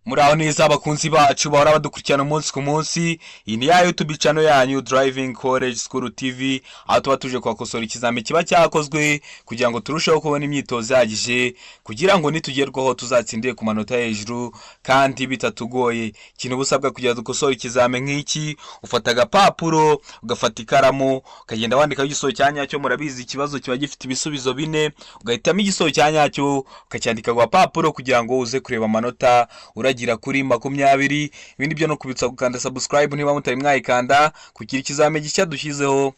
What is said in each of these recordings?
Muraho neza, abakunzi bacu bahora badukurikirana umunsi ku munsi. Iyi ni ya YouTube channel yanyu, Driving College School TV, aho tuba tuje kubakosora ikizami kiba cyakozwe kugira ngo turusheho kubona imyitozo ihagije, kugira ngo nitugerwaho tuzatsindire ku manota hejuru kandi bitatugoye. Ikintu uba usabwa kugira ngo dukosore ikizami nk'iki: ufata agapapuro, ugafata ikaramu, ukagenda wandikaho igisubizo cya nyacyo. Murabizi, ikibazo kiba gifite ibisubizo bine, ugahitamo igisubizo cya nyacyo ukacyandika ku gapapuro kugira ngo uze kureba amanota uragira kuri 20. Ibindi byo no kubitsa gukanda subscribe niba mutari mwayikanda, kugira ikizami gishya dushyizeho,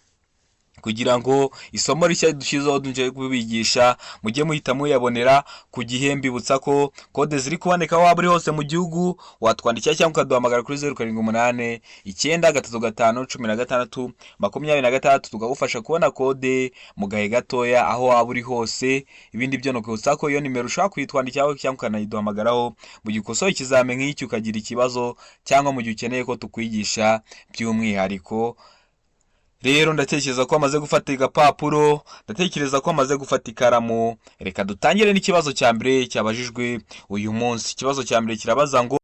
kugira ngo isomo rishya dushyizeho tujye kubigisha mujye muhita muyabonera ku gihe. Mbibutsa ko kode ziri kuboneka aho waba uri hose mu gihugu, watwandikira cyangwa ukaduhamagara kuri 0789351626, tukagufasha kubona kode mu gahe gatoya aho waba uri hose. Ibindi byo ni ukwibutsa ko iyo nimero ushobora kuyitwandikiraho cyangwa ukanayiduhamagaraho mu gihe ukosoye ikizami nk'iki ukagira ikibazo, cyangwa mu gihe ukeneye ko tukwigisha by'umwihariko. Rero ndatekereza ko amaze gufata agapapuro, ndatekereza ko amaze gufata ikaramu. Reka dutangire n'ikibazo cya mbere cyabajijwe uyu munsi. Ikibazo cya mbere kirabaza ngo: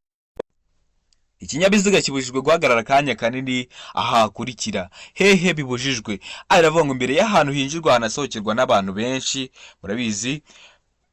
"Ikinyabiziga kibujijwe guhagarara akanya kanini aha hakurikira." Hehe bibujijwe? A iravuga ngo imbere y'ahantu hinjirwa hanasohokerwa n'abantu benshi, murabizi.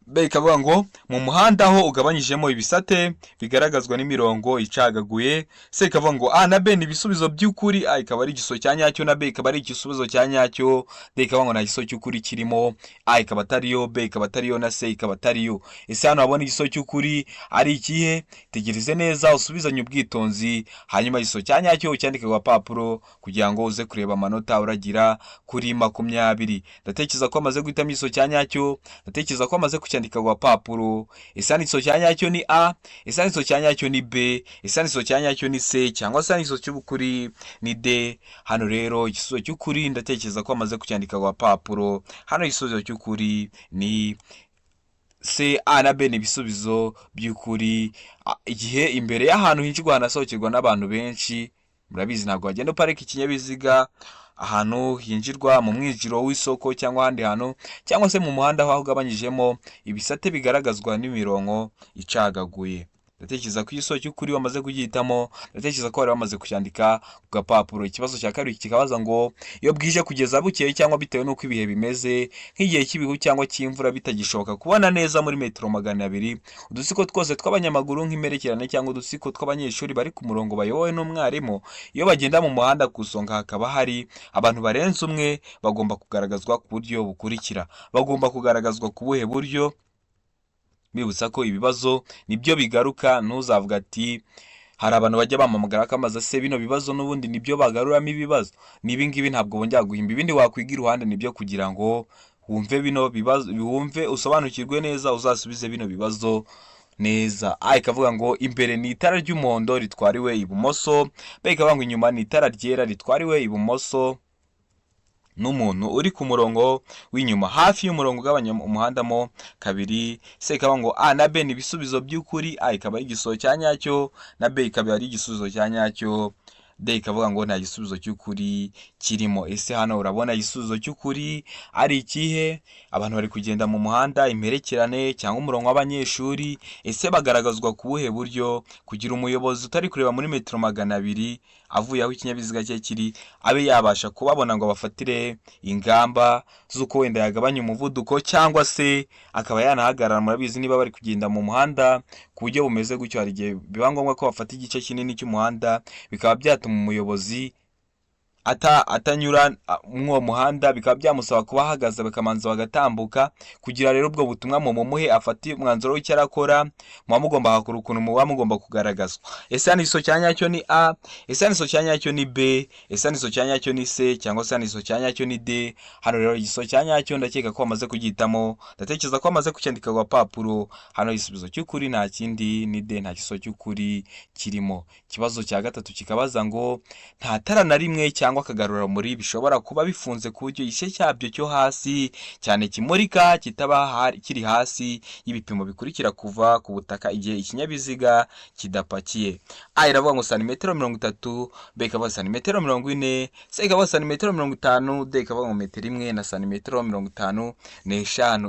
B ikavuga ngo mu muhanda aho ugabanyijemo ibisate bigaragazwa n'imirongo icagaguye. C ikavuga ngo A na B ni ibisubizo by'ukuri, A ikaba ari igisubizo cya nyacyo na B ikaba ari igisubizo cya nyacyo. D ikavuga ngo nta gisubizo cy'ukuri kirimo, A ikaba atariyo, B ikaba atariyo na C ikaba atariyo. Ese hano wabona igisubizo cy'ukuri ari ikihe? Tegereze neza, usubizanye ubwitonzi, hanyuma igisubizo cya nyacyo ucyandike ku gapapuro kugira ngo uze kureba amanota uragira kuri 20. Ndatekereza ko amaze guhitamo igisubizo cya nyacyo, ndatekereza ko amaze kucyandika ku gapapuro. Ese hano igisubizo cya nyacyo ni A? Ese hano igisubizo cya nyacyo ni B? Ese hano igisubizo cya nyacyo ni C, cyangwa se hano igisubizo cy'ukuri ni D? Hano rero igisubizo cy'ukuri, ndatekereza ko amaze kucyandika ku gapapuro, hano igisubizo cy'ukuri ni C. A na B ni ibisubizo by'ukuri. Igihe imbere y'ahantu hinjirwa hanasohokerwa n'abantu benshi, murabizi, ntabwo wagenda uparika ikinyabiziga ahantu hinjirwa mu mwinjiro w'isoko cyangwa ahandi hantu, cyangwa se mu muhanda aho ugabanyijemo ibisate bigaragazwa n'imirongo icagaguye. Ndatekereza ko igisubizo cy'ukuri wamaze kugihitamo, ndatekereza ko wari wamaze kucyandika ku gapapuro. Ikibazo cya kabiri kikabaza ngo: iyo bwije kugeza bukeye, cyangwa bitewe n'uko ibihe bimeze, nk'igihe cy'ibihu cyangwa cy'imvura, bitagishoboka kubona neza muri metero 200 udutsiko twose tw'abanyamaguru nk'imperekerane cyangwa udutsiko tw'abanyeshuri bari ku murongo bayobowe n'umwarimu, iyo bagenda mu muhanda, ku isonga hakaba hari abantu barenze umwe, bagomba kugaragazwa ku buryo bukurikira. Bagomba kugaragazwa ku buhe buryo? Bibutsa ko ibibazo nibyo bigaruka. Ntuzavuga ati hari abantu bajya bampamagara akamaza se bino bibazo n'ubundi nibyo bagaruramo ibibazo. Ni ibi ngibi, ntabwo bongera guhimba ibindi wakwiga iruhande, nibyo kugira ngo wumve bino bibazo, wumve usobanukirwe neza, uzasubize bino bibazo neza. A ikavuga ngo imbere ni itara ry'umuhondo ritwariwe ibumoso. B ikavuga ngo inyuma ni itara ryera ritwariwe ibumoso n'umuntu uri ku murongo w'inyuma hafi y'umurongo ugabanya umuhanda mo kabiri. C ikavuga ngo A na B ni ibisubizo by'ukuri, A ikaba ari igisubizo cya nyacyo na B ikaba ari igisubizo cya nyacyo. D ikavuga ngo nta gisubizo cy'ukuri kirimo. Ese hano urabona igisubizo cy'ukuri ari ikihe? Abantu bari kugenda mu muhanda, imperekerane cyangwa umurongo w'abanyeshuri, ese bagaragazwa ku buhe buryo kugira umuyobozi utari kureba muri metero 200 avuye aho ikinyabiziga cye kiri abe yabasha kubabona ngo abafatire ingamba z'uko wenda yagabanya umuvuduko cyangwa se akaba yanahagarara? Murabizi, niba bari kugenda mu muhanda ku buryo bumeze gutyo, hari igihe biba ngombwa ko bafata igice kinini cy'umuhanda, bikaba byatuma umuyobozi atanyura muri uwo muhanda, bikaba byamusaba kuba ahagaze bakamanza bagatambuka. Kugira rero ubwo butumwa mu mumuhe afate umwanzuro w'icyo arakora, muba mugomba hakora ukuntu muba mugomba kugaragazwa. Ese hano igisubizo cya nyacyo ni A? Ese hano igisubizo cya nyacyo ni B? Ese hano igisubizo cya nyacyo ni C, cyangwa se hano igisubizo cya nyacyo ni D? Hano rero igisubizo cya nyacyo ndakeka ko bamaze kugihitamo, ndatekereza ko bamaze kucyandika ku gapapuro. Hano igisubizo cy'ukuri nta kindi, ni D, nta gisubizo cy'ukuri kirimo. Ikibazo cya gatatu kikabaza ngo: nta tara na rimwe cyangwa cyangwa akagarurarumuri bishobora kuba bifunze ku buryo igice cyabyo cyo hasi cyane kimurika kitaba kiri hasi y'ibipimo bikurikira kuva ku butaka igihe ikinyabiziga kidapakiye. A iravuga ngo santimetero 30, B ikavuga santimetero 40, C ikavuga santimetero 50, D ikavuga ngo metero 1 na santimetero 55.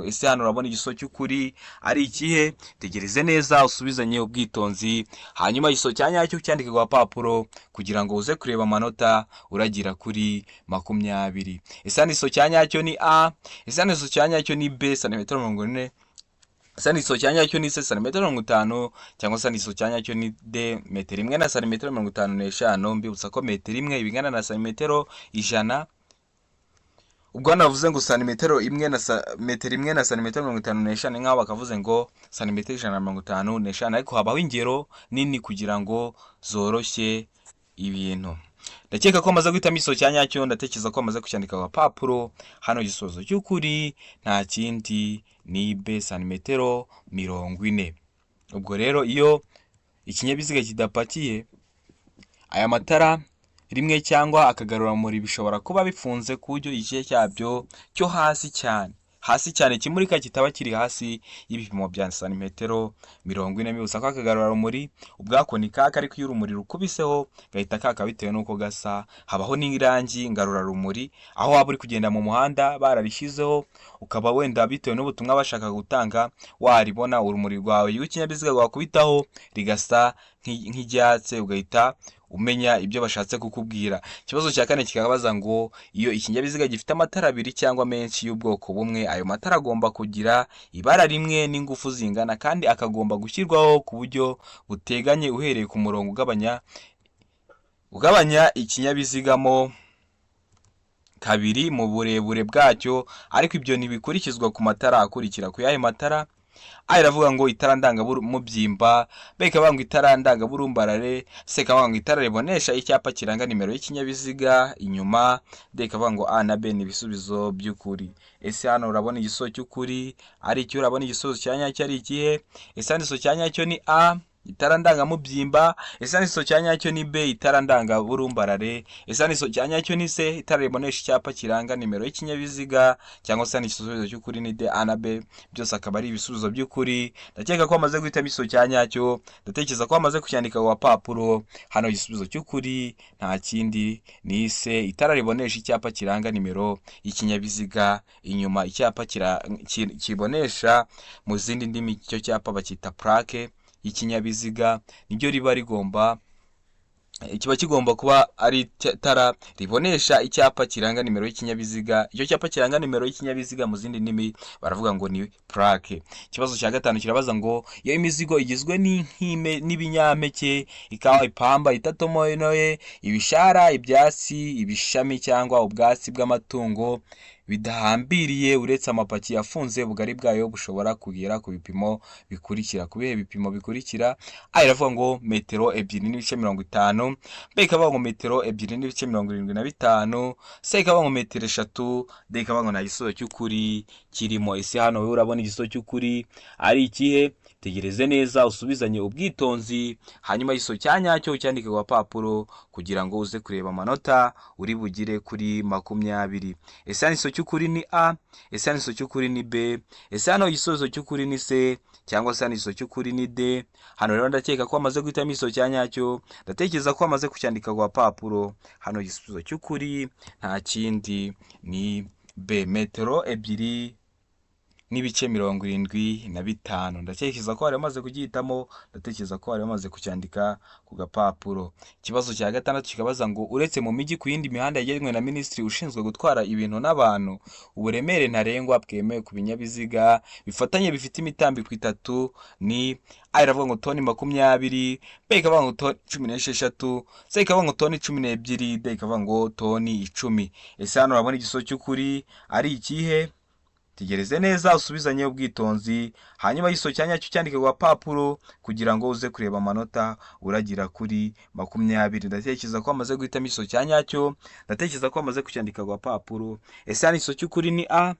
Ese hano urabona igisubizo cy'ukuri ari ikihe? Tegereze neza usubizanye ubwitonzi, hanyuma igisubizo cya nyacyo cyandike ku gapapuro kugira ngo uze kureba amanota uragira kuri 20. Ese hano igisubizo cya nyacyo ni A? Ese hano igisubizo cya nyacyo ni B, santimetero 40? Ese hano igisubizo cya nyacyo ni C, santimetero 50? Cyangwa se hano igisubizo cya nyacyo ni D, metero 1 na santimetero 55? Mbibutsa ko metero 1 iba ingana na santimetero 100. Ubwo hano bavuze ngo santimetero 1 na metero 1 na santimetero 55, nk'aho bakavuze ngo santimetero 155, ariko habaho ingero nini kugira ngo zoroshye ibintu. Ndakeka ko amaze guhitamo igisubizo cya nyacyo, ndatekereza ko amaze kucyandika ku gapapuro. Hano igisubizo cy'ukuri nta kindi ni B, santimetero 40. Ubwo rero iyo ikinyabiziga kidapakiye, aya matara rimwe cyangwa akagarurarumuri bishobora kuba bifunze ku buryo igice cyabyo cyo hasi cyane hasi cyane kimurika kitaba kiri hasi y'ibipimo bya santimetero 40. Mbibutsa ko akagarurarumuri ubwako ni kaka, ariko iyo urumuri rukubiseho gahita kaka bitewe n'uko gasa. Habaho n'irangi ngarurarumuri, aho waba uri kugenda mu muhanda bararishyizeho, ukaba wenda bitewe n'ubutumwa bashaka gutanga waribona, urumuri rwawe iyo ikinyabiziga rwakubitaho rigasa nk'iryatse, ugahita umenya ibyo bashatse kukubwira. Ikibazo cya kane kikabaza ngo iyo ikinyabiziga gifite amatara abiri cyangwa menshi y'ubwoko bumwe, ayo matara agomba kugira ibara rimwe n'ingufu zingana, kandi akagomba gushyirwaho ku buryo buteganye uhereye ku murongo ugabanya ikinyabiziga mo kabiri mu burebure bwacyo, ariko ibyo ntibikurikizwa ku matara akurikira. Ku yahe matara? A iravuga ngo itara ndangamubyimba, B ikavuga ngo itara ndangaburumbarare, C ikavuga ngo itara ribonesha icyapa kiranga nimero y'ikinyabiziga inyuma, D ikavuga ngo A na B ni ibisubizo by'ukuri. Ese hano urabona igisubizo cy'ukuri ari iki? Urabona igisubizo cya nyacyo ari ikihe? Ese hano igisubizo cya nyacyo ni A, itara ndangamubyimba? Ese hano igisubizo cya nyacyo ni B, itara ndangaburumbarare? Ese hano igisubizo cya nyacyo ni C, itara ribonesha icyapa kiranga nimero y'ikinyabiziga? Cyangwa se hano igisubizo cy'ukuri ni D? A na B byose akaba ari ibisubizo by'ukuri. Ndakeka ko wamaze guhitamo igisubizo cya nyacyo, ndatekereza ko wamaze kucyandika ku gapapuro. Hano igisubizo cy'ukuri nta kindi ni C, itara ribonesha icyapa kiranga nimero y'ikinyabiziga inyuma. Icyapa kibonesha, mu zindi ndimi icyo cyapa bacyita plaque y'ikinyabiziga, niryo riba rigomba, kiba kigomba kuba ari itara ribonesha icyapa kiranga nimero y'ikinyabiziga. Icyo cyapa kiranga nimero y'ikinyabiziga mu zindi ndimi baravuga ngo ni plaque. Ikibazo cya gatanu kirabaza ngo iyo imizigo igizwe n'inkime n'ibinyampeke, ikawa, ipamba itatomoye, ibishara, ibyatsi, ibishami cyangwa ubwatsi bw'amatungo bidahambiriye, uretse amapaki afunze, ubugari bwayo bushobora kugera ku bipimo bikurikira. Ku bihe bipimo bikurikira? A iravuga ngo metero 2.50, B ikavuga ngo metero 2.75, C ikavuga ngo metero 3, D ikavuga ngo nta gisubizo cy'ukuri kirimo. Ese hano wowe urabona igisubizo cy'ukuri ari ikihe? Tegereze neza usubizanye ubwitonzi, hanyuma igisubizo cya nyacyo ucyandike ku gapapuro kugira ngo uze kureba amanota uri bugire kuri 20. Ese hano igisubizo cy'ukuri ni A? Ese hano igisubizo cy'ukuri ni B? Ese hano igisubizo cy'ukuri ni C? Cyangwa se hano igisubizo cy'ukuri ni D? Hano rero ndakeka ko wamaze guhitamo igisubizo cya nyacyo, ndatekereza ko wamaze kucyandika ku gapapuro. Hano igisubizo cy'ukuri nta kindi ni B, metero 2.75. Ndatekereza ko wari wamaze kugihitamo, ndatekereza ko wari wamaze kucyandika ku gapapuro. Ikibazo cya gatandatu kikabaza ngo uretse mu mijyi, ku yindi mihanda yagenwe na minisitiri ushinzwe gutwara ibintu n'abantu, uburemere ntarengwa bwemewe ku binyabiziga bifatanye bifite imitambiko itatu ni? A iravuga ngo toni 20, B ikavuga ngo toni 16, C ikavuga ngo toni 12, D ikavuga ngo toni 10. Ese hano urabona igisubizo cy'ukuri ari ikihe? Tegereze neza usubizanye ubwitonzi, hanyuma igisubizo cya nyacyo cyandike ku gapapuro kugira ngo uze kureba amanota uragira kuri 20. Ndatekereza ko wamaze guhitamo igisubizo cya nyacyo, ndatekereza ko wamaze kucyandika ku gapapuro. Ese hano igisubizo cy'ukuri ni A?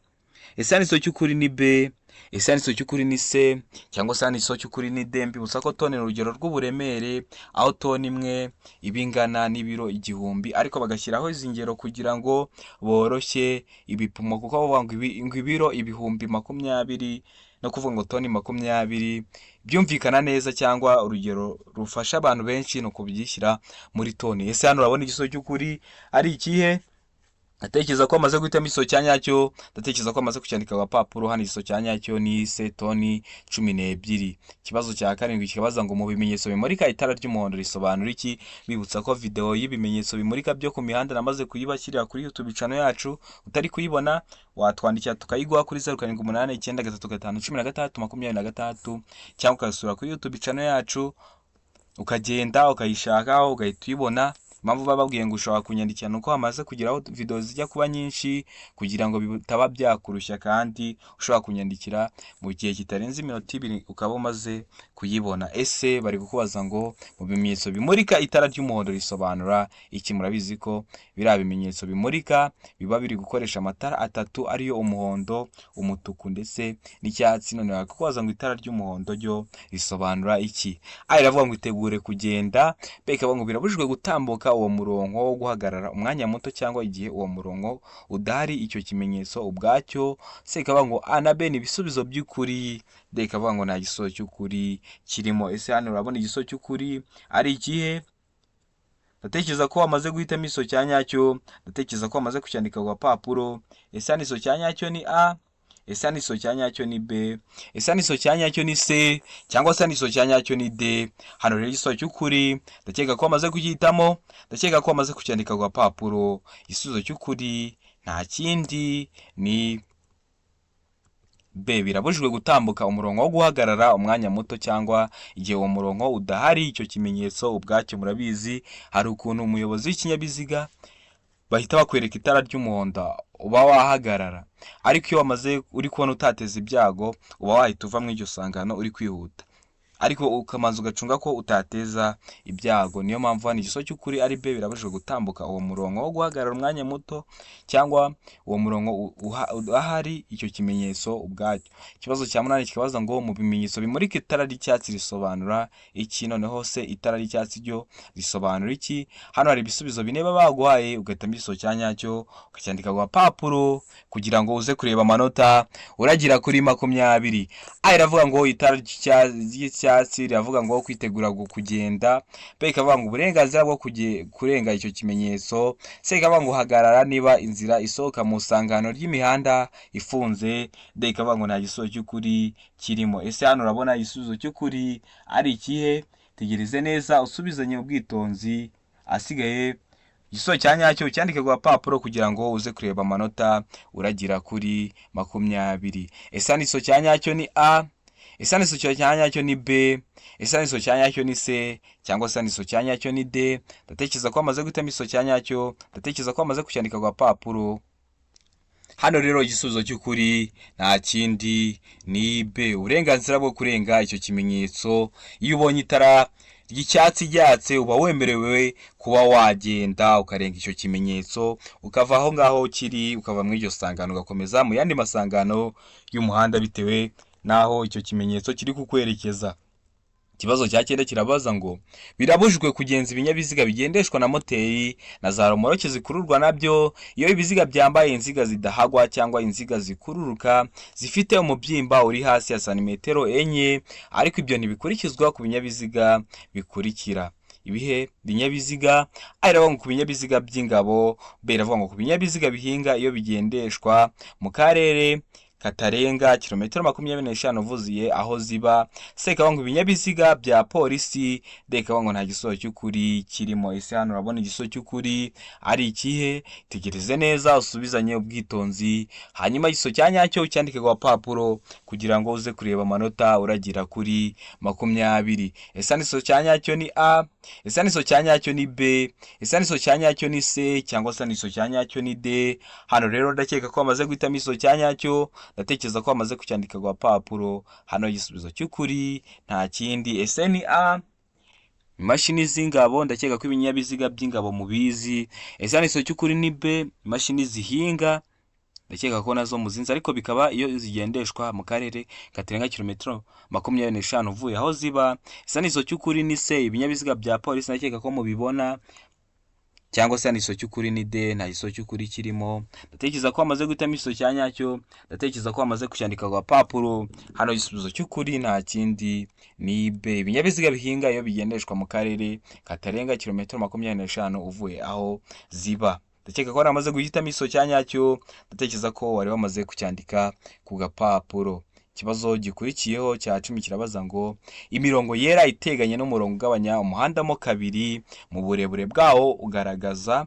Ese hano igisubizo cy'ukuri ni B? Ese hano igisubizo cy'ukuri ni C? Cyangwa se hano igisubizo cy'ukuri ni D? Mbibutsa ko toni ni urugero rw'uburemere, aho toni imwe iba ingana n'ibiro 1000, ariko bagashyiraho izi ngero kugira ngo boroshye ibipimo, kuko bavuga ngo ibiro 20,000 no kuvuga ngo toni 20 byumvikana neza, cyangwa urugero rufasha abantu benshi ni ukubyishyira muri toni. Ese hano urabona igisubizo cy'ukuri ari ikihe? Ndatekereza ko amaze guhitamo igisubizo cya nyacyo, ndatekereza ko amaze kucyandika ku gapapuro. Hano igisubizo cya nyacyo ni C, toni 12. Ikibazo cya karindwi kikabaza ngo mu bimenyetso bimurika itara ry'umuhondo risobanura iki? Bibutsa ko video y'ibimenyetso bimurika byo ku mihanda namaze kuyibashyirira kuri YouTube channel yacu. Utari kuyibona watwandikira tukayiguha kuri 0789351626, cyangwa ukasura kuri YouTube channel yacu ukagenda ukayishaka ugahita uyibona. Impamvu bababwiye ngo ushobora kunyandikira ni uko hamaze kugeraho video zijya kuba nyinshi, kugira ngo bitaba byakurushya, kandi ushobora kunyandikira mu gihe kitarenze iminota 2 ukaba umaze kuyibona. Ese bari kukubaza ngo mu bimenyetso bimurika itara ry'umuhondo risobanura iki? Murabizi ko biriya bimenyetso bimurika biba biri gukoresha amatara atatu, ariyo umuhondo, umutuku ndetse n'icyatsi. None bari kukubaza ngo itara ry'umuhondo ryo risobanura iki? A iravuga ngo itegure kugenda, B ikavuga ngo birabujijwe gutambuka uwo murongo wo guhagarara umwanya muto cyangwa igihe uwo murongo udahari icyo kimenyetso ubwacyo, C ikavuga ngo A na B ni ibisubizo by'ukuri, D ikavuga ngo nta gisubizo cy'ukuri kirimo. Ese hano urabona igisubizo cy'ukuri ari ikihe? Ndatekereza ko wamaze guhitamo igisubizo cya nyacyo, ndatekereza ko wamaze kucyandika ku gapapuro. Ese hano igisubizo cya nyacyo ni A? Ese hano igisubizo cya nyacyo ni B? Ese hano igisubizo cya nyacyo ni C? Cyangwa se hano igisubizo cya nyacyo ni D? Hano rero igisubizo cy'ukuri ndakeka ko wamaze kugihitamo, ndakeka ko wamaze kucyandika ku gapapuro. Igisubizo cy'ukuri nta kindi ni B, birabujijwe gutambuka umurongo wo guhagarara umwanya muto cyangwa igihe uwo murongo udahari icyo kimenyetso ubwacyo. Murabizi, hari ukuntu umuyobozi w'ikinyabiziga bahita bakwereka itara ry'umuhondo uba wahagarara, ariko iyo wamaze uri kubona utateza ibyago uba wahita uva muri iryo sangano uri kwihuta, ariko ukamanza ugacunga ko utateza ibyago. Niyo mpamvu hano igisubizo cy'ukuri ari B, birabujijwe gutambuka uwo murongo wo guhagarara umwanya muto cyangwa uwo murongo udahari icyo kimenyetso ubwacyo. Ikibazo cya munani kikabaza ngo mu bimenyetso bimurika itara ry'icyatsi risobanura iki? Noneho se itara ry'icyatsi ryo risobanura iki? Hano hari ibisubizo bine baba baguhaye, ugahitamo igisubizo cya nyacyo ukacyandika ku gapapuro kugira ngo uze kureba amanota uragira kuri 20. A iravuga ngo itara ry'icyatsi riravuga ngo kwitegura kugenda, B ikavuga ngo uburenganzira bwo kurenga icyo kimenyetso, C ikavuga ngo hagarara niba inzira isohoka mu isangano ry'imihanda ifunze, D ikavuga ngo nta gisubizo cy'ukuri kirimo. Ese hano urabona igisubizo cy'ukuri ari ikihe? Tegereze neza usubizanye ubwitonzi, asigaye igisubizo cya nyacyo ucyandike ku gapapuro kugira ngo uze kureba amanota uragira kuri 20. Ese hano igisubizo cya nyacyo ni A? Ese hano igisubizo cya nyacyo ni B? Ese hano igisubizo cya nyacyo ni C? Cyangwa se hano igisubizo cya nyacyo ni D? Ndatekereza ko wamaze guhitamo igisubizo cya nyacyo, ndatekereza ko wamaze kucyandika ku gapapuro. Hano rero igisubizo cy'ukuri nta kindi ni B, uburenganzira bwo kurenga icyo kimenyetso. Iyo ubonye itara ry'icyatsi ryatse uba wemerewe kuba wagenda ukarenga icyo kimenyetso, ukava aho ngaho kiri, ukava muri iryo sangano ugakomeza mu yandi masangano y'umuhanda bitewe n'aho icyo kimenyetso kiri kukwerekeza. Ikibazo cya cyenda kirabaza ngo birabujijwe kugenza ibinyabiziga bigendeshwa na moteri na za romoroke zikururwa nabyo iyo ibiziga byambaye inziga zidahagwa cyangwa inziga zikururuka zifite umubyimba uri hasi ya santimetero 4, ariko ibyo ntibikurikizwa ku binyabiziga bikurikira. Ibihe binyabiziga? A iravuga ngo ku binyabiziga by'ingabo, B iravuga ngo ku binyabiziga bihinga iyo bigendeshwa mu karere katarenga kilometero 25 uvuye aho ziba, C ikavuga ngo ibinyabiziga bya polisi, D ikavuga ngo nta gisubizo cy'ukuri kirimo. Ese hano urabona igisubizo cy'ukuri ari ikihe? Tegereze neza usubizanye ubwitonzi, hanyuma igisubizo cya nyacyo ucyandike ku gapapuro kugira ngo uze kureba amanota uragira kuri 20. Ese hano igisubizo cya nyacyo ni A? Ese hano igisubizo cya nyacyo ni B? Ese hano igisubizo cya nyacyo ni C? Cyangwa se hano igisubizo cya nyacyo ni D? Hano rero ndakeka ko wamaze guhitamo igisubizo cya nyacyo, ndatekereza ko wamaze kucyandika ku gapapuro. Hano igisubizo cy'ukuri nta kindi, ese ni A, imashini z'ingabo? Ndakeka ko ibinyabiziga by'ingabo mubizi. Ese hano igisubizo cy'ukuri ni B, imashini zihinga? Ndakeka ko nazo muzinzi, ariko bikaba iyo zigendeshwa mu karere katarenga kilometero 25 uvuye aho ziba. Isa n'iso cy'ukuri ni C, ibinyabiziga bya polisi, ndakeka ko mubibona, cyangwa se hano cy'ukuri ni D, nta giso cy'ukuri kirimo. Ndatekereza ko wamaze guhitamo igisubizo cya nyacyo, ndatekereza ko wamaze kucyandika ku gapapuro. Hano igisubizo cy'ukuri nta kindi ni B, ibinyabiziga bihinga iyo bigendeshwa mu karere katarenga kilometero 25 uvuye aho ziba. Ndakeka ko wari wamaze guhitamo igisubizo cya nyacyo, ndatekereza ko wari wamaze kucyandika ku gapapuro. Ikibazo gikurikiyeho cya 10 kirabaza ngo imirongo yera iteganye n'umurongo ugabanya umuhanda mo kabiri mu burebure bwawo ugaragaza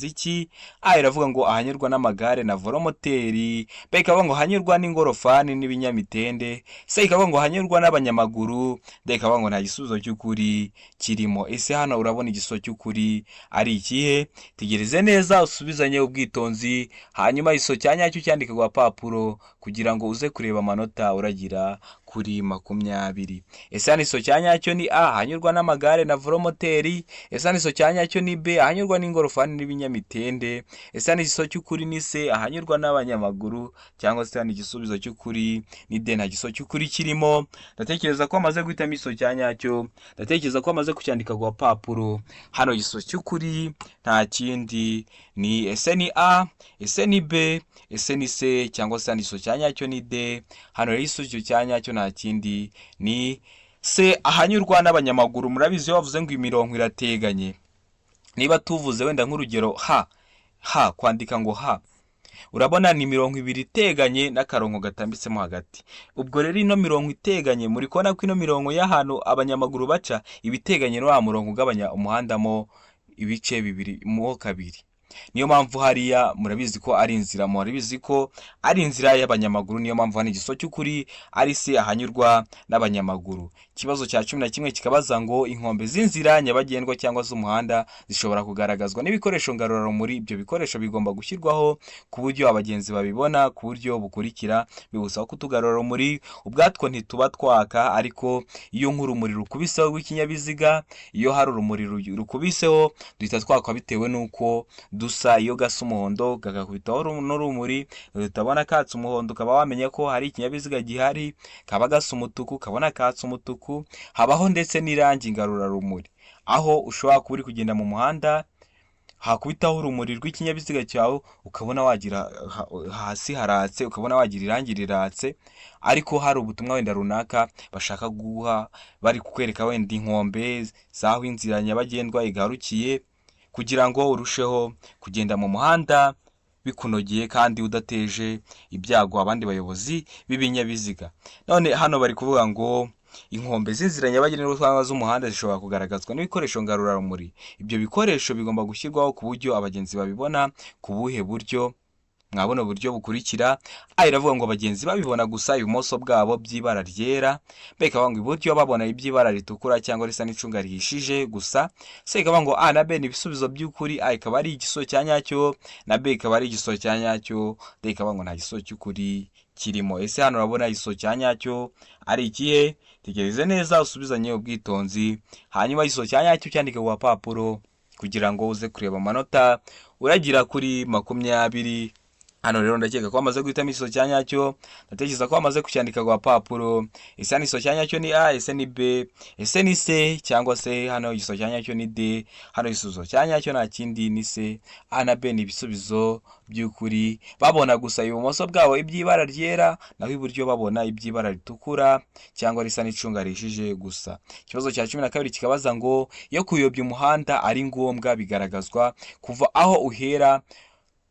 iki? A iravuga ngo ahanyurwa n'amagare na velomoteri, B ikavuga ngo hanyurwa n'ingorofani n'ibinyamitende, C ikavuga ngo hanyurwa n'abanyamaguru, D ikavuga ngo nta gisubizo cy'ukuri kirimo. Ese hano urabona igisubizo cy'ukuri ari ikihe? Tegereze neza, usubizanye ubwitonzi, hanyuma igisubizo cya nyacyo cyandike ku gapapuro kugira ngo uze kureba amanota uragira kuri 20. Ese hano igisubizo cya nyacyo ni A, ahanyurwa n'amagare na velomoteri? Ese hano igisubizo cya nyacyo ni B, ahanyurwa n'ingorofani n'ibinyamitende? Ese hano igisubizo cy'ukuri ni C, ahanyurwa n'abanyamaguru? Cyangwa se hano igisubizo cy'ukuri ni D, nta gisubizo cy'ukuri kirimo? Ndatekereza ko wamaze guhitamo igisubizo cya nyacyo, ndatekereza ko wamaze kucyandika ku gapapuro. Hano igisubizo cy'ukuri nta kindi ni: ese ni A, ese ni B, ese ni C, cyangwa se hano igisubizo cya nyacyo ni D? Hano rero igisubizo cya nyacyo nta kindi ni C, ahanyurwa n'abanyamaguru. Murabizi, iyo bavuze ngo imirongo irateganye, niba tuvuze wenda nk'urugero h h, kwandika ngo h, urabona ni imirongo ibiri iteganye n'akarongo gatambitsemo hagati. Ubwo rero ino mirongo iteganye, muri kubona ko ino mirongo y'ahantu abanyamaguru baca iba iteganye na wa murongo ugabanya umuhanda mo ibice bibiri, mo kabiri. Niyo mpamvu hariya murabizi ko ari inzira, murabizi ko ari inzira y'abanyamaguru. Niyo mpamvu hano igisubizo cy'ukuri ari C, ahanyurwa n'abanyamaguru. Ikibazo cya 11 kikabaza ngo inkombe z'inzira nyabagendwa cyangwa z'umuhanda zishobora kugaragazwa n'ibikoresho ngarurarumuri. Ibyo bikoresho bigomba gushyirwaho ku buryo abagenzi babibona ku buryo bukurikira. Bibusaba ko utugarurarumuri ubwatwo ntituba twaka, ariko iyo nk'urumuri rukubiseho rw'ikinyabiziga, iyo hari urumuri rukubiseho, duhita twaka bitewe n'uko dusa. Iyo gasa umuhondo gakakubitaho n'urumuri, utabona katse umuhondo, ukaba wamenya ko hari ikinyabiziga gihari. Kaba gasa umutuku, ukabona katse umutuku. Habaho ndetse n'irangi ngarurarumuri, aho ushobora kuba uri kugenda mu muhanda, hakubitaho urumuri rw'ikinyabiziga cyawe, ukabona wagira hasi haratse, ukabona wagira irangi riratse, ariko hari ubutumwa wenda runaka bashaka guha, bari kukwereka wenda inkombe z'aho inzira nyabagendwa igarukiye, kugira ngo urusheho kugenda mu muhanda bikunogeye kandi udateje ibyago abandi bayobozi b'ibinyabiziga. None hano bari kuvuga ngo inkombe z'inzira nyabagendwa cyangwa z'umuhanda zishobora kugaragazwa n'ibikoresho ngarurarumuri. Ibyo bikoresho bigomba gushyirwaho ku buryo abagenzi babibona ku buhe buryo? Mwabona uburyo bukurikira: A iravuga ngo abagenzi babibona gusa ibumoso bwabo by'ibara ryera, B ikavuga ngo iburyo babona iby'ibara ritukura cyangwa risa n'icunga rihishije gusa, C ikavuga ngo A na B ni ibisubizo by'ukuri, A ikaba ari igisubizo cya nyacyo na B ikaba ari igisubizo cya nyacyo, D ikavuga ngo nta gisubizo cy'ukuri kirimo. Ese hano urabona igisubizo cya nyacyo ari ikihe? Tegereze neza, usubizanye ubwitonzi, hanyuma igisubizo cya nyacyo cyandike ku gapapuro kugira ngo uze kureba amanota uragira kuri 20. Hano rero ndakeka ko wamaze guhitamo igisubizo cya nyacyo, ndatekereza ko wamaze kucyandika ku gapapuro. Ese hano igisubizo cya nyacyo ni A, ese ni B, ese ni C, cyangwa se hano igisubizo cya nyacyo ni D? Hano igisubizo cya nyacyo nta kindi ni C. A na B ni ibisubizo by'ukuri. Babona gusa ibumoso bwabo iby'ibara ryera, naho iburyo babona iby'ibara ritukura cyangwa risa n'icunga rihishije gusa. Ikibazo cya 12 kikabaza ngo iyo kuyobya umuhanda ari ngombwa, bigaragazwa kuva aho uhera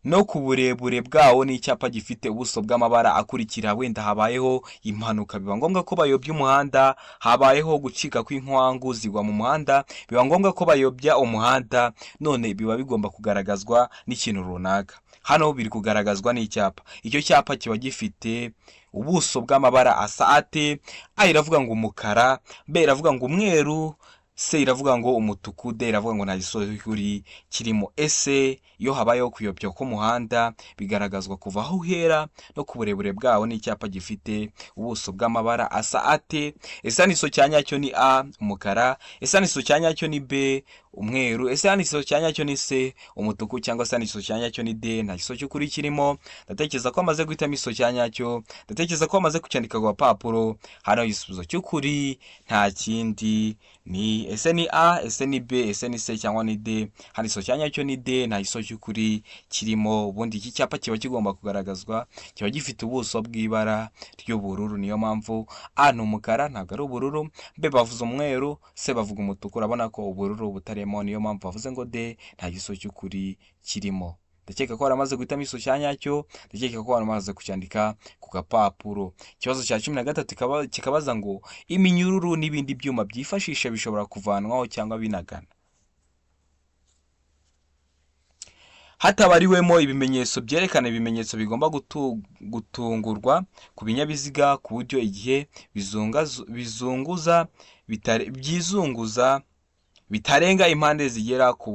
no ku burebure bwawo n'icyapa gifite ubuso bw'amabara akurikira. Wenda habayeho impanuka, biba ngombwa ko bayobya umuhanda. Habayeho gucika kw'inkwangu zigwa mu muhanda, biba ngombwa ko bayobya umuhanda. None biba bigomba kugaragazwa n'ikintu runaka. Hano biri kugaragazwa n'icyapa. Icyo cyapa kiba gifite ubuso bw'amabara asa ate? A iravuga ngo umukara, B iravuga ngo umweru, C iravuga ngo umutuku, D iravuga ngo nta gisubizo cy'ukuri kirimo. Ese iyo habayeho kuyobya k'umuhanda bigaragazwa kuva aho uhera no ku burebure bwawo n'icyapa gifite ubuso bw'amabara asa ate? Ese hano igisubizo cya nyacyo ni A, umukara? Ese hano igisubizo cya nyacyo ni B, umweru? Ese hano igisubizo cya nyacyo ni C, umutuku? Cyangwa se hano igisubizo cya nyacyo ni D, nta gisubizo cy'ukuri kirimo? Ndatekereza ko amaze guhitamo igisubizo cya nyacyo, ndatekereza ko amaze kucyandika ku gapapuro. Hano igisubizo cy'ukuri nta kindi ni: ese ni A, ese ni B, ese ni C cyangwa ni D? Hano igisubizo cya nyacyo ni D, nta gisubizo cy'ukuri kirimo. Ubundi iki cyapa kiba kigomba kugaragazwa, kiba gifite ubuso bw'ibara ry'ubururu. Niyo mpamvu A ni umukara, ntabwo ari ubururu, B bavuze umweru, C bavuga umutuku. Urabona ko ubururu butarimo, niyo mpamvu bavuze ngo D, nta gisubizo cy'ukuri kirimo. Ndakeka ko waramaze guhitamo igisubizo cya nyacyo, ndakeka ko waramaze kucyandika ku gapapuro. Ikibazo cya 13 kikabaza ngo iminyururu n'ibindi byuma byifashisha bishobora kuvanwaho cyangwa binagana hatabariwemo ibimenyetso byerekana ibimenyetso bigomba gutungurwa ku binyabiziga ku buryo igihe bizunguza byizunguza bitarenga impande zigera ku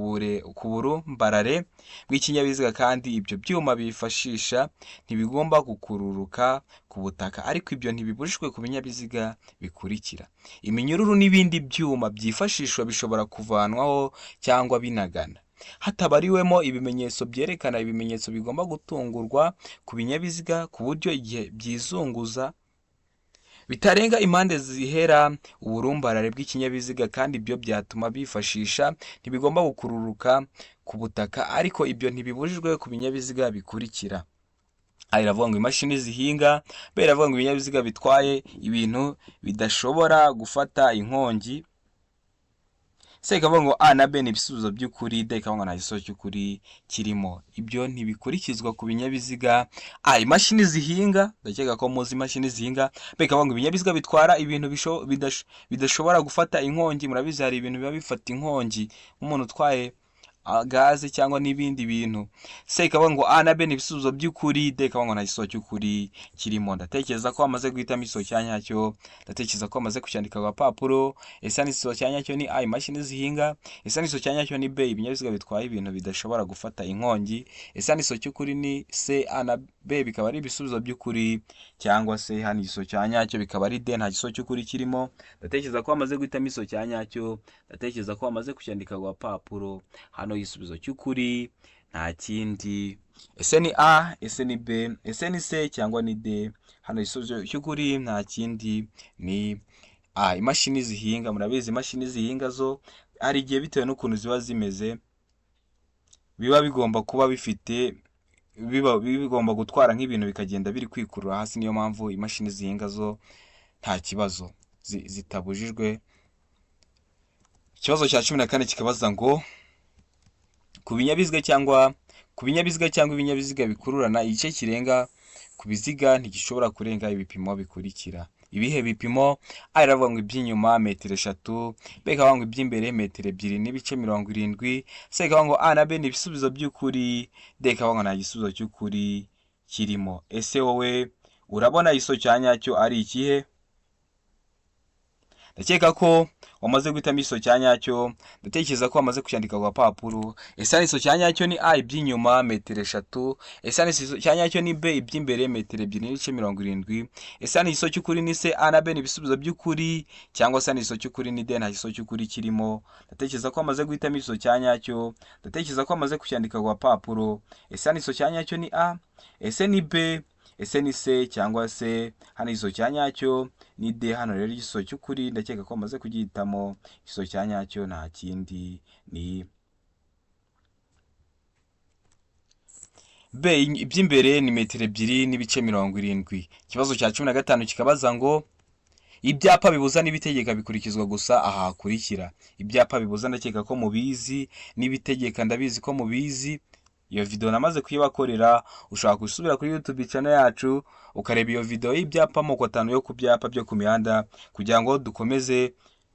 burumbarare bw'ikinyabiziga, kandi ibyo byuma bifashisha ntibigomba gukururuka ku butaka, ariko ibyo ntibibujijwe ku binyabiziga bikurikira. Iminyururu n'ibindi byuma byifashishwa bishobora kuvanwaho cyangwa binagana hatabariwemo ibimenyetso byerekana ibimenyetso bigomba gutungurwa ku binyabiziga ku buryo igihe byizunguza bitarenga impande zihera uburumbarare bw'ikinyabiziga, kandi ibyo byatuma bifashisha ntibigomba gukururuka ku butaka, ariko ibyo ntibibujijwe ku binyabiziga bikurikira. A iravuga ngo imashini zihinga, B iravuga ngo ibinyabiziga bitwaye ibintu bidashobora gufata inkongi, C ikavuga ngo A na B ni ibisubizo by'ukuri, D ikavuga ngo nta gisubizo cy'ukuri kirimo. Ibyo ntibikurikizwa ku binyabiziga. A, imashini zihinga, ndakeka ko muzi imashini zihinga. B ikavuga ngo ibinyabiziga bitwara ibintu bidashobora gufata inkongi. Murabizi hari ibintu biba bifata inkongi, nk'umuntu utwaye gaze cyangwa n'ibindi bintu. C ikavuga ngo A na B ni ibisubizo by'ukuri, D ikavuga ngo nta gisubizo cy'ukuri kirimo. Ndatekereza ko wamaze guhitamo igisubizo cya nyacyo, ndatekereza ko wamaze kucyandika ku gapapuro. Ese igisubizo cya nyacyo ni A, imashini zihinga? Ese igisubizo cya nyacyo ni B, ibinyabiziga bitwaye ibintu bidashobora gufata inkongi? Ese igisubizo cy'ukuri ni C, A na B bikaba ari ibisubizo by'ukuri, cyangwa se hano igisubizo cya nyacyo bikaba ari D, nta gisubizo cy'ukuri kirimo? Ndatekereza ko wamaze guhitamo igisubizo cya nyacyo, ndatekereza ko wamaze kucyandika ku gapapuro. Hano igisubizo cy'ukuri nta kindi: ese ni A, ese ni B, ese ni C cyangwa ni D? Hano igisubizo cy'ukuri nta kindi ni A, imashini zihinga. Murabizi imashini zihinga zo hari igihe bitewe n'ukuntu ziba zimeze biba bigomba kuba bifite biba bigomba gutwara nk'ibintu bikagenda biri kwikurura hasi. Niyo mpamvu imashini zihinga zo nta kibazo zitabujijwe. Ikibazo cya 14 kikabaza ngo ku binyabiziga cyangwa ku binyabiziga cyangwa ibinyabiziga bikururana, igice kirenga ku biziga ntigishobora kurenga ibipimo bikurikira. Ibihe bipimo? A iravuga ngo iby'inyuma metero 3, B ikavuga ngo iby'imbere metero 2.70, C ikavuga ngo A na B ni ibisubizo by'ukuri, D ikavuga ngo nta gisubizo cy'ukuri kirimo. Ese wowe urabona igisubizo cya nyacyo ari ikihe? Ndakeka ko wamaze guhitamo igisubizo cya nyacyo, ndatekereza ko wamaze kucyandika ku gapapuro. Ese igisubizo cya nyacyo ni A, iby'inyuma metero 3? Ese igisubizo cya nyacyo ni B, iby'imbere metero 2.70? Ese igisubizo cy'ukuri ni C, A na B ni ibisubizo by'ukuri, cyangwa se igisubizo cy'ukuri ni D, nta gisubizo cy'ukuri kirimo? Ndatekereza ko wamaze guhitamo igisubizo cya nyacyo, ndatekereza ko wamaze kucyandika ku gapapuro. Ese igisubizo cya nyacyo ni A, ese ni B, ese ni C cyangwa se hano igisubizo cya nyacyo ni D? Hano rero igisubizo cy'ukuri ndakeka ko wamaze kugihitamo. Igisubizo cya nyacyo nta kindi ni B, iby'imbere ni metero 2.70. Ikibazo cya 15 kikabaza ngo ibyapa bibuza n'ibitegeka bikurikizwa gusa aha hakurikira. Ibyapa bibuza ndakeka ko mubizi, n'ibitegeka ndabizi ko mubizi. Iyo video namaze kuyibakorera, ushobora gusubira kuri YouTube channel yacu ukareba iyo video y'ibyapa amoko 5 yo ku byapa byo ku mihanda, kugira ngo dukomeze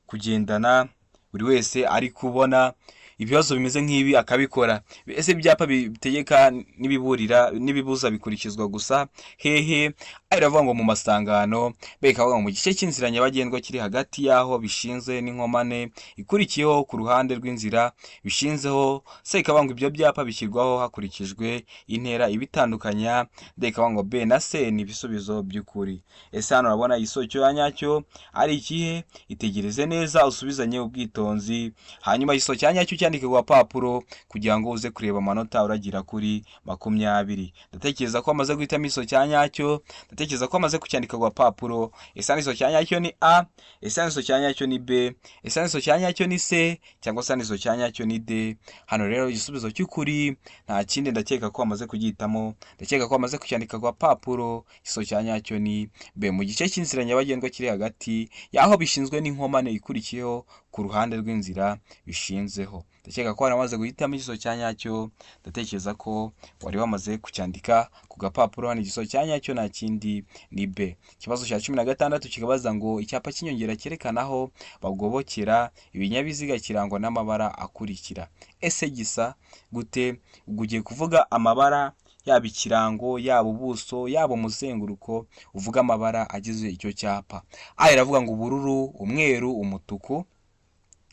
kugendana buri wese ari kubona Ibibazo bimeze nk'ibi akabikora. Ese ibyapa bitegeka n'ibiburira n'ibibuza bikurikizwa gusa hehe? A iravuga ngo mu masangano, B ikavuga ngo mu gice cy'inzira nyabagendwa kiri hagati y'aho bishinze n'inkomane ikurikiyeho ku ruhande rw'inzira bishinzeho, C ikavuga ngo ibyo byapa bishyirwaho hakurikijwe intera ibitandukanya, D ikavuga ngo B na C ni ibisubizo by'ukuri. Ese hano urabona igisubizo cya nyacyo ari ikihe? Itegereze neza, usubizanye ubwitonzi, hanyuma igisubizo cya nyacyo cyandike ku gapapuro kugira ngo uze kureba amanota uragira kuri 20. Ndatekereza ko amaze guhitamo igisubizo cya nyacyo, ndatekereza ko amaze kucyandika ku gapapuro. Ese hano igisubizo cya nyacyo ni A? Ese hano igisubizo cya nyacyo ni B? Ese hano igisubizo cya nyacyo ni C? Cyangwa se hano igisubizo cya nyacyo ni D? Hano rero igisubizo cy'ukuri nta kindi, ndakeka ko amaze kugihitamo, ndakeka ko amaze kucyandika ku gapapuro. Igisubizo cya nyacyo ni B, mu gice cy'inzira nyabagendwa kiri hagati y'aho bishinzwe n'inkomane ikurikiyeho ku ruhande rw'inzira bishinzeho. Ndakeka ko wari wamaze guhitamo igisubizo cya nyacyo, ndatekereza ko wari wamaze kucyandika ku gapapuro. Hano igisubizo cya nyacyo nta kindi ni B. Ikibazo cya 16 kikabaza ngo icyapa cy'inyongera cyerekana aho bagobokera ibinyabiziga kirangwa n'amabara akurikira. Ese gisa gute? Ubwo ugiye kuvuga amabara, yaba ikirango, yaba ubuso, yaba umuzenguruko, uvuga amabara agize icyo cyapa. A iravuga ngo ubururu, umweru, umutuku.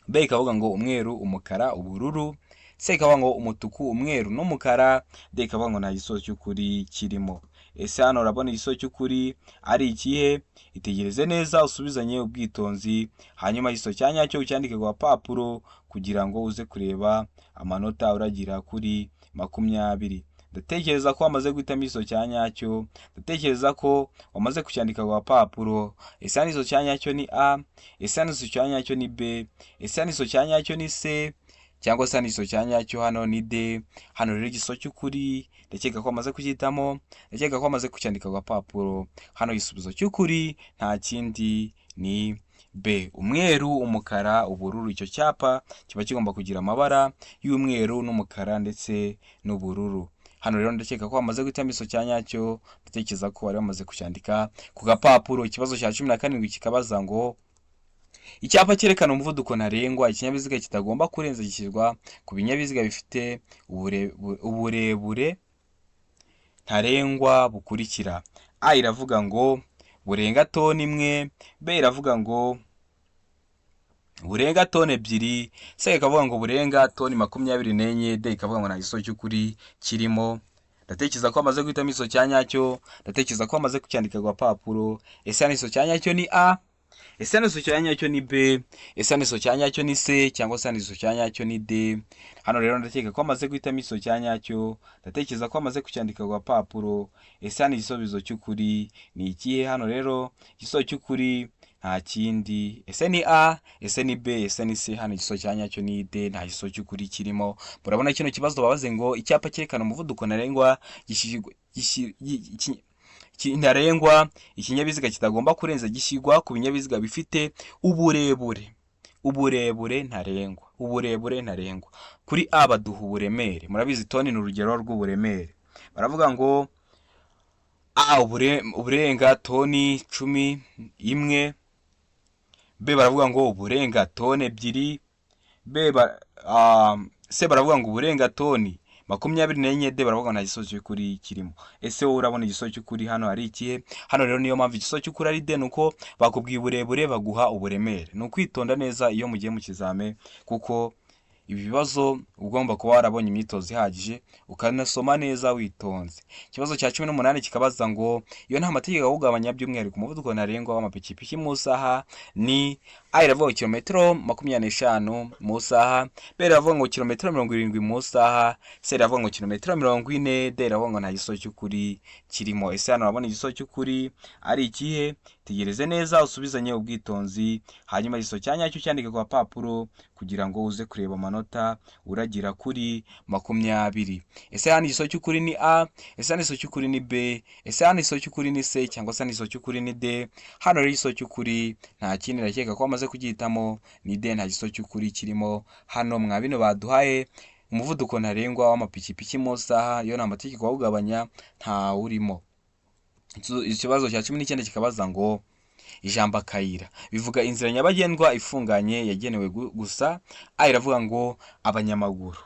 B ikavuga ngo umweru, umukara, ubururu. C ikavuga ngo umutuku, umweru n'umukara. D ikavuga ngo nta gisubizo cy'ukuri kirimo. Ese hano urabona igisubizo cy'ukuri ari ikihe? Itegereze neza, usubizanye ubwitonzi, hanyuma igisubizo cya nyacyo ucyandike ku gapapuro kugira ngo uze kureba amanota uragira kuri 20. Ndatekereza ko wamaze guhitamo igisubizo cya nyacyo, ndatekereza ko wamaze kucyandika ku gapapuro. Ese hano igisubizo cya nyacyo ni A? Ese hano igisubizo cya nyacyo ni B? Ese hano igisubizo cya nyacyo ni C? Cyangwa se hano igisubizo cya nyacyo hano ni D? Hano rero igisubizo cy'ukuri ndakeka ko wamaze kucyitamo, ndakeka ko wamaze kucyandika ku gapapuro. Hano igisubizo cy'ukuri nta kindi ni B, umweru, umukara, ubururu. Icyo cyapa kiba kigomba kugira amabara y'umweru n'umukara ndetse n'ubururu. Hano rero ndakeka ko wamaze guhitamo igisubizo cya nyacyo, ndatekereza ko wari wamaze kucyandika ku gapapuro. Ikibazo cya 17 kikabaza ngo icyapa cyerekana umuvuduko ntarengwa ikinyabiziga kitagomba kurenza gishyirwa ku binyabiziga bifite uburebure ntarengwa bukurikira: A iravuga ngo burenga toni 1, B iravuga ngo burenga toni 2, C ikavuga ngo burenga toni 24, D ikavuga ngo nta gisubizo cy'ukuri kirimo. Ndatekereza ko wamaze guhitamo igisubizo cya nyacyo, ndatekereza ko wamaze kucyandika ku gapapuro. Ese hano igisubizo cya nyacyo ni A? Ese hano igisubizo cya nyacyo ni B? Ese hano igisubizo cya nyacyo ni C? Cyangwa se hano igisubizo cya nyacyo ni D? Hano rero ndakeka ko wamaze guhitamo igisubizo cya nyacyo, ndatekereza ko wamaze kucyandika ku gapapuro. Ese hano igisubizo cy'ukuri ni ikihe? Hano rero igisubizo cy'ukuri nta kindi, ese ni A? Ese ni B? Ese ni C? Hano igisubizo cya nyacyo ni D, nta gisubizo cy'ukuri kirimo. Murabona kino kibazo babaze ngo icyapa cyerekana umuvuduko ntarengwa ntarengwa ikinyabiziga kitagomba kurenza gishyirwa ku binyabiziga bifite uburebure ntarengwa. Uburebure ntarengwa, kuri A baduha uburemere. Murabizi, toni ni urugero rw'uburemere. Baravuga ngo A uburenga toni 11, B baravuga ngo uburenga toni 2, C baravuga ngo uburenga toni 24, D baravuga ngo nta gisubizo cy'ukuri kirimo. Ese wowe urabona igisubizo cy'ukuri hano ari ikihe? Hano rero niyo mpamvu igisubizo cy'ukuri ari D, ni uko bakubwiye uburebure, baguha uburemere. Ni ukwitonda neza iyo mugiye mu kizame, kuko ibi bibazo ugomba kuba warabonye imyitozo ihagije, ukanasoma neza witonze. Ikibazo cya 18 kikabaza ngo iyo nta mategeko awugabanya, by'umwihariko umuvuduko ntarengwa w'amapikipiki mu isaha ni: A iravuga ngo kilometero 25 mu isaha, B iravuga ngo kilometero 70 mu isaha, C iravuga ngo kilometero 40, D iravuga ngo nta gisubizo cy'ukuri kirimo. Ese hano urabona igisubizo cy'ukuri ari ikihe? Tegereze neza, usubizanye ubwitonzi, hanyuma igisubizo cya nyacyo cyandike ku gapapuro kugira ngo uze kureba amanota uragira kuri 20. Ese hano igisubizo cy'ukuri ni A? Ese hano igisubizo cy'ukuri ni B? Ese hano igisubizo cy'ukuri ni C? Cyangwa se hano igisubizo cy'ukuri ni D? Hano rero igisubizo cy'ukuri nta kindi, ndakeka ko wamaze kugihitamo, ni D, nta gisubizo cy'ukuri kirimo. Hano mwa bino baduhaye umuvuduko ntarengwa w'amapikipiki mu isaha, iyo nta mategeko awugabanya, ntawurimo. Ikibazo cya 19 kikabaza ngo Ijambo akayira bivuga inzira nyabagendwa ifunganye yagenewe gusa. A iravuga ngo abanyamaguru,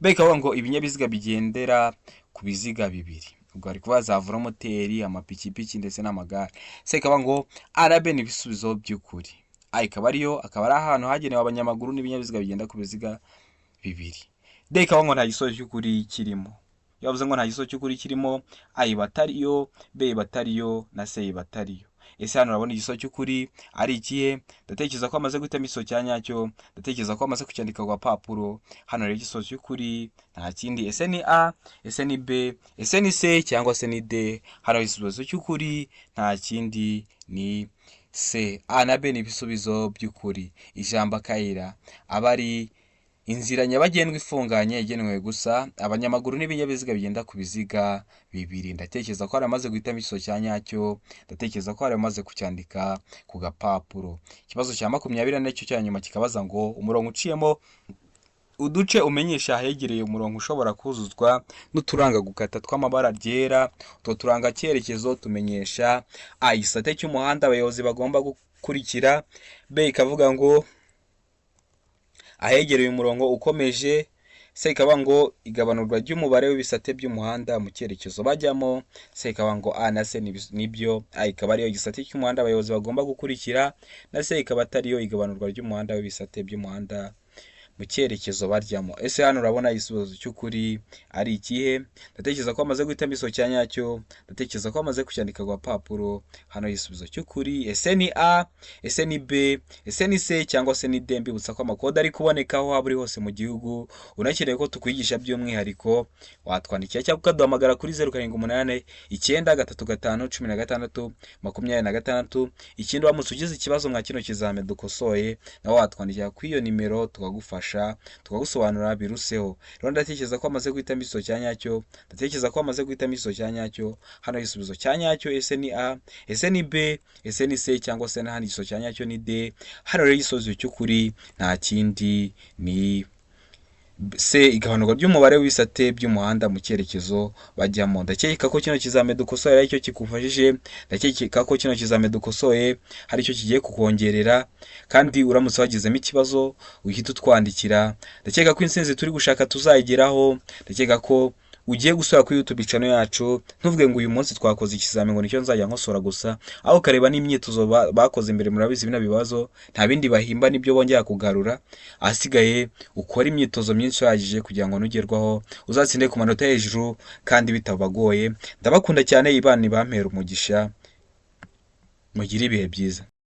B ikavuga ngo ibinyabiziga bigendera ku biziga bibiri, ubwo bari kuvuga za velomoteri, amapikipiki ndetse n'amagare. C ikavuga ngo A na B ni ibisubizo by'ukuri. A ikaba ariyo, akaba ari ahantu hagenewe abanyamaguru n'ibinyabiziga bigenda ku biziga bibiri. D ikavuga ngo nta gisubizo cy'ukuri kirimo. Iyo bavuze ngo nta gisubizo cy'ukuri kirimo, A iba atariyo, B iba atariyo na C iba atariyo. Ese hano urabona igisubizo cy'ukuri ari ikihe? Ndatekereza ko amaze guhitamo igisubizo cya nyacyo, ndatekereza ko amaze kucyandika ku gapapuro. Hano rero igisubizo cy'ukuri nta kindi, ese ni A, ese ni B, ese ni C cyangwa se ni D? Hano igisubizo cy'ukuri nta kindi ni C. A na B ni ibisubizo by'ukuri. Ijambo akayira aba ari inzira nyabagendwa ifunganye yagenewe gusa abanyamaguru n'ibinyabiziga bigenda ku biziga bibiri. Ndatekereza ko hari amaze guhitamo igisubizo cya nyacyo, ndatekereza ko hari amaze kucyandika ku gapapuro. Ikibazo cya 20 nacyo cya nyuma kikabaza ngo umurongo uciyemo uduce umenyesha ahegereye umurongo ushobora kuzuzwa n'uturanga gukata tw'amabara ryera. Utwo turanga cyerekezo tumenyesha: A, igisate cy'umuhanda abayobozi bagomba gukurikira. B ikavuga ngo ahegereye umurongo ukomeje. C ikavuga ngo igabanurwa ry'umubare w'ibisate by'umuhanda mu cyerekezo bajyamo. C ikavuga ngo A na C nibyo. A ikaba ariyo, igisate cy'umuhanda abayobozi bagomba gukurikira, na C ikaba atariyo, igabanurwa ry'umuhanda w'ibisate by'umuhanda mu cyerekezo baryamo. Ese hano urabona igisubizo cy'ukuri ari ikihe? Ndatekereza ko amaze guhitamo igisubizo cya nyacyo, ndatekereza ko amaze kucyandika ku gapapuro. Hano igisubizo cy'ukuri, ese ni A, ese ni B, ese ni C cyangwa se ni D? Mbibutsa ko amakode ari kuboneka aho waba uri hose mu gihugu. Unakeneye ko tukwigisha by'umwihariko, watwandikira cyangwa ukaduhamagara kuri 0789351626. Ikindi, uramutse ugize ikibazo nka kino kizami dukosoye, nawe watwandikira kuri iyo nimero tukagufasha, tukagusobanurira biruseho. Rero ndatekereza ko amaze guhitamo igisubizo cya nyacyo, ndatekereza ko amaze guhitamo igisubizo cya nyacyo. Hano igisubizo cya nyacyo, ese ni A, ese ni B, ese ni C cyangwa se n'ahandi igisubizo cya nyacyo ni D? Hano rero igisubizo cy'ukuri nta kindi ni C, igabanuka ry'umubare w'ibisate by'umuhanda mu cyerekezo bajyamo. Ndakeka ko kino kizami dukosoye aricyo kigufashije, ndakeka ko kino kizami dukosoye hari icyo kigiye kukongerera, kandi uramutse wagizemo ikibazo uhita utwandikira. Ndakeka ko intsinzi turi gushaka tuzayigeraho. Ndakeka ko ugiye gusura kuri YouTube channel yacu, ntuvuge ngo uyu munsi twakoze ikizami ngo nicyo nzajya nkosora gusa, aho ukareba n'imyitozo bakoze mbere. Murabizi bino bibazo nta bindi bahimba, nibyo bongera kugarura. Ahasigaye ukora imyitozo myinshi ihagije kugira ngo nugerwaho uzatsinde ku manota hejuru kandi bitabagoye. Ndabakunda cyane, Imana ibampere umugisha, mugire ibihe byiza.